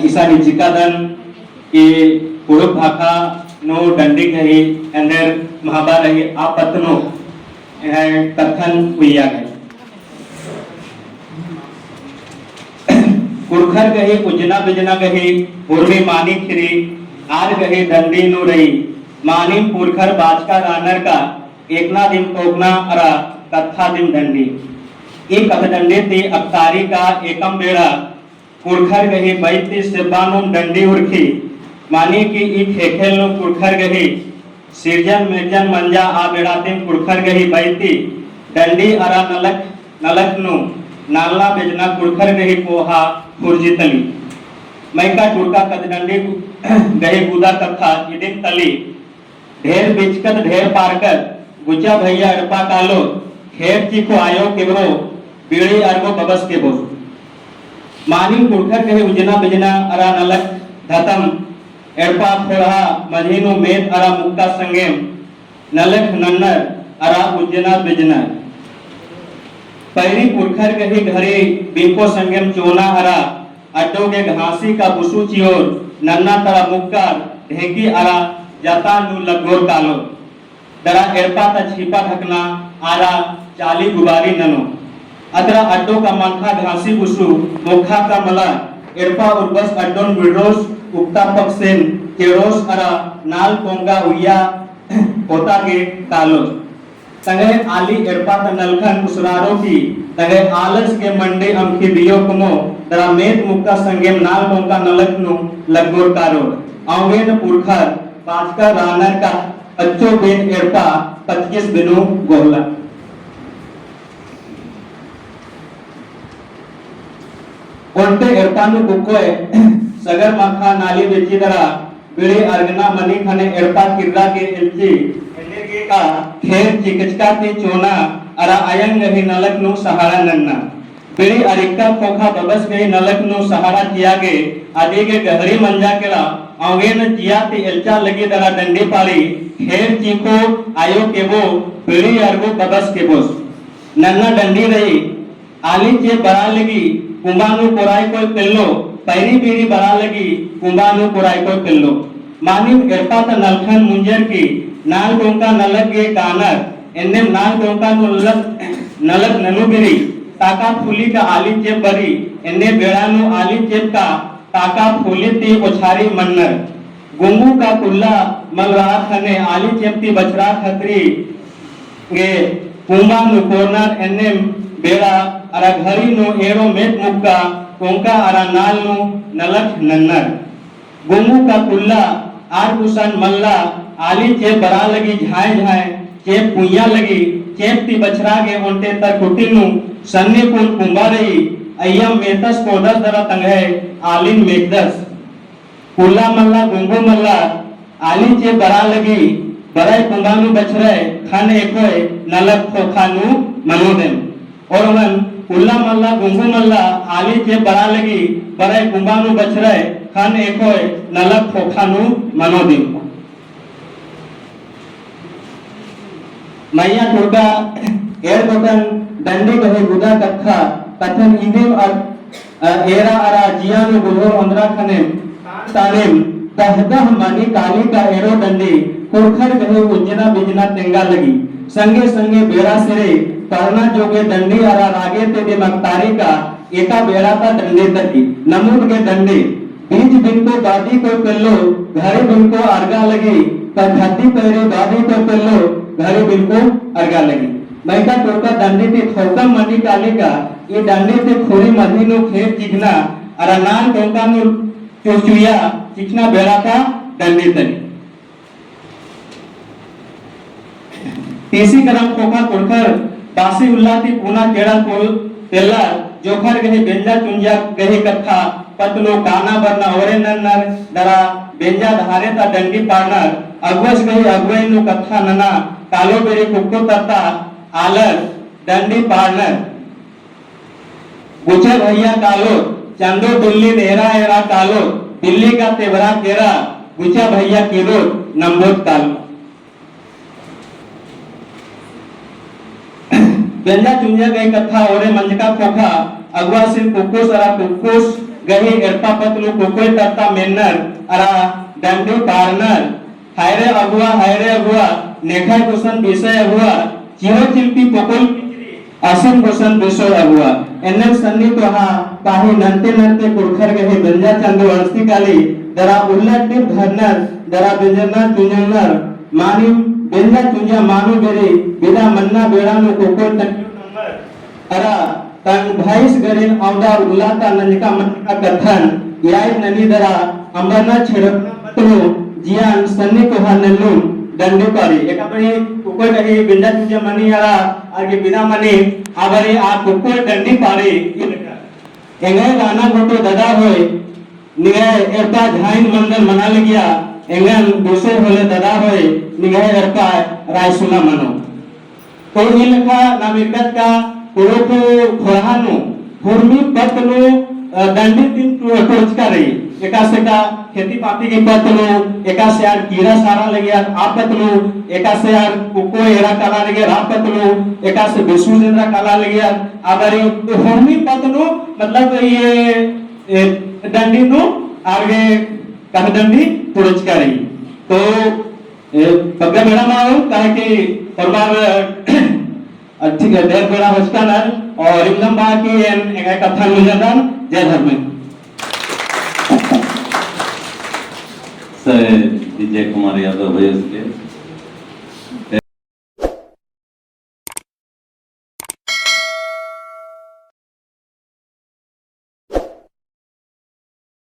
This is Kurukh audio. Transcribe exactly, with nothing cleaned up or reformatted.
इसन चिकादन कि कुँड़ुख़ भाखा नू डंडी गही एन्देर महबा रई आ पत्त नू एंग्है कत्थन उइय्या गही। कुँड़ुख़र गही उज्जना बिज्जना गही उर्मी मानी ख़ीरी आर गही डंडी नू रई। मानिम पुरखर बाचका रअनर का एकना दिम तोकना अरा कत्था दिम डंडी। ई कत्थ डंडी ती अकतारी का एकम बेड़ा कुँड़ुख़र गही बई ती सेब्बा नूम डंडी उरखी। मानी कि ई ख़ेख़ेल नू कुँड़ुख़र गही सिरजन मेजन मंजा आ बेड़ा तिम कुँड़ुख़र गही बई ती डंडी अरा नलख, नलख नू नालना बेजना कुँड़ुख़र गही कोहा खुरजी तली। मइका टुड़का कत्थ डंडी गही गुदा कत्था इदिन तली। ढेर बिचकत ढेर पारकत, गुचा भैया एड़पा कालो, ख़ेर चीखो आयो केबरो, बीड़ी अरगो बबस केबो। मानिम कुँड़ुख़र गही उज्जना बिज्जना अरा नलख धतम, एड़पा ख़ोंड़हा मझी नू मेत अरा मुक्का संगेम, नलख नन्नर अरा उज्जना बिज्जना। पैरी पुरखर गही घरी बिनको संगेम चोना अरा अड्डो गे घासी का बुसु चिओर नन्ना तरा मुक्कर ढेंकी अरा जता नू लग्गोर कालो। दरा एड़पा ता छीपा ढकना अरा चाली गुबारी ननो। अतरा अड्डो का मनखा घासी बुसु मोखा का मला एड़पा उर्बस अड्डोन बिड़रोस उक्ता पक्सेन केड़ोस अरा नाल कोंगा उइया होता गे कालोस। तंग्है आली एड़पा ता नलखन उसरारो की, तंग्है आलस गे मंडी अमखी बियो कुमो, दरा मेत मुक्का संगेम नाल टोंका नलख नू लग्गोर कारो। औंगेन पुरखर बाचका रानर का अच्चो बेन एड़पा पच्चीस बिनु गोहला। ओन्टे एड़पा नू कुक्कोय सगर माखा नाली बेची दरा बीड़ी अरगना मनी ख़ने एड़पा किर्रा गे एल्ची, एन्ने गे का ख़ेर चिकचका ती चोना अरा अयंग गही नलख नू सहारा नन्ना। बीड़ी अरिक्का ख़ोख़ा बबस गही नलख नू सहारा चिआ गे अदी गे गहरी मंजा केड़ा औंगेन जिया ती एल्चा लगी दरा डंडी पाड़ी ख़ेर चीख़ो आयो केबो बीड़ी अरगो बबस केबोस। नन्ना डंडी रई। आली चेप बरा लगी कुम्बा नू कोराय कोय पेल्लो, पैरी बीड़ी बरा लगी कुम्बा नू कोराय कोय पेल्लो। मानिम एड़पा ता नलखन मुंजर की नाल टोंका नलख गे कानर, एन्नेम नाल टोंका नू नलख, नलख ननु बिरी, ताका फूली का आली चेप बरी, एन्ने बेड़ा नू आली चेप का ताका फूली ती ओछारी मन्नर। गुंगू का कुल्ला मलरा ख़ने आली चेप ती बछरा खतरी गे कुम्बा नू कोरनर एन्नेम बेड़ा अरा घरी नू एड़ो मेत मुक्का कोंका अरा नाल नू नलख नन्नर। गुंगू का कुल्ला आर गुसन मल्ला आली चेप बरा लगी झाँय झाँय चेप पुइया लगी चेप ती बछरा गे ओन्टे तर कुटी नू सन्नी पुन कुम्बा रई अइय्यम मेतस कोदस दरा तंग्है आलिन मेकदस। कुल्ला मल्ला गुंगू मल्ला आली चेप बरा लगी बरय कुम्बा नू बछरय ख़न एकोय नलख ख़ोख़ा नू मनो देम। ओरमन कुल्ला मल्ला गुंगू मल्ला आली चेप बरा लगी बरय कुम्बा नू बछरय ख़न एकोय नलख ख़ोख़ा नू मनो देम। मइय्याँ टुड़का एंड़ गोटन डंडी गही गुदा कत्था, कत्थन इदिम अर-, अ, एरा अरा जिया नू गुल्होर ओन्द्रा ख़नेम, तानेम दह दह मनी काली का एड़ो डंडी, कुँड़ुख़र गही उज्जना बिज्जना तेंगा लगी। संगे संगे बेड़ा सिरे, परना जोगे डंडी अरा रागे तेदिम अकतारी का एका बेड़ा ता डंडी तकी, नमुद गे डंडी, बीच बिनको बादी कोय पेल्लो, घरी बिनको अरगा लगी, पर घाटी पैरी बादी कोय पेल्लो, घरी बिनको अरगा लगी। मइका टोरका डंडी ती थोकम मनी काली का, ई डंडी ती खुरी मझी नू ख़ेर चिखना, अरा नाल टोंका नू चुचुया चिखना बेड़ा ता डंडी तनी। तीसी करम ख़ोख़ा कुँड़ुख़र बासी उल्ला ती पूना केड़ा कुल तेल्ला जोंख़र गही बेंजा चुंजा गही कत्था पत्त नू काना बरना ओरे नन्नर दरा बेंजा धारे ता डंडी पाड़नर अगुवस गही अगुवई नू कत्था नना कालो बेरी कुक्को तत्ता आलर डंडी पाड़नर। गुचा भैया कालो, चंदो बिल्ली एरा एरा कालो, बिल्ली का तेवरा केरा, गुचा भैया किरो नंबोत कालो। बेंजा चुंजा गही कत्था ओरे मंजका ख़ोख़ा, अगुवासिन कुक्कुस अरा कुक्कुस गही एड़पा पतलू कोकोय तरता मेन्नर अरा डंडी पाड़नर, हायरे अगुआ, हायरे अगुआ, नेखय गुसन बिसय अगुआ, चिरो चिल्पी पोकोल असिन गुसन बिसोय अगुआ। एन्नेम सन्नी कोहा पाही नन्ते नन्ते पुरखर गही बेंजा चंदो अंसी काली, दरा उल्ला टिप धरनर, दरा बेंजरना चुंजनर, मानिम बेंजा चुंजा मानो बेरी, बिदा मन्ना बेड़ा नू कोकोय तंग्यो नम्बर। अरा तंग भइस गरिन अवदा उल्ला ता नंजका मंजका कत्थन, याई ननी दरा अम्बरना छेड़ना पतलू जियान सन्नी कोहा नन्नुम डंडी पाड़ी। एका बारी कोकोय गही बेंजा चुंजा मनी अरा आर गे बिदा मनी, आ बारी आ कोकोय डंडी पाड़ी। एंग्है राना घोटो ददा होय, निंग्है एड़पा झाइन मंदर मना लगिया, एंगन दूसर होले ददा होय, निंग्है एड़पा रायसुना मनो। तो ई लेखा नाम इरगत का पुरोखु खोरहा नू, हुरमी पत्त नू, अ, डंडी तिम टु-, टोचका रई। एकासे का खेती पाती की पत्त नू, एकासे आर कीरा सारा लगिया आ पत्त नू, एकासे आर कोकोय एरा काला लगिया आ पत्त नू, एकासे बिसु जेंदरा काला लगिया आ बारी तो हुरमी पत्त नू, मतलब ये ए, डंडी नू आर गे कत्था डंडी टोचका रई। तो, ए, पग्गा बेड़ा माओ, काहे कि होरमर, अ, ठीक है, ढेर बेड़ा होचका नर, और इमदम बा कि एन एंग्है कत्थन मुंजादन। जय धर्मेस। सर विजय कुमार यादव भैया से।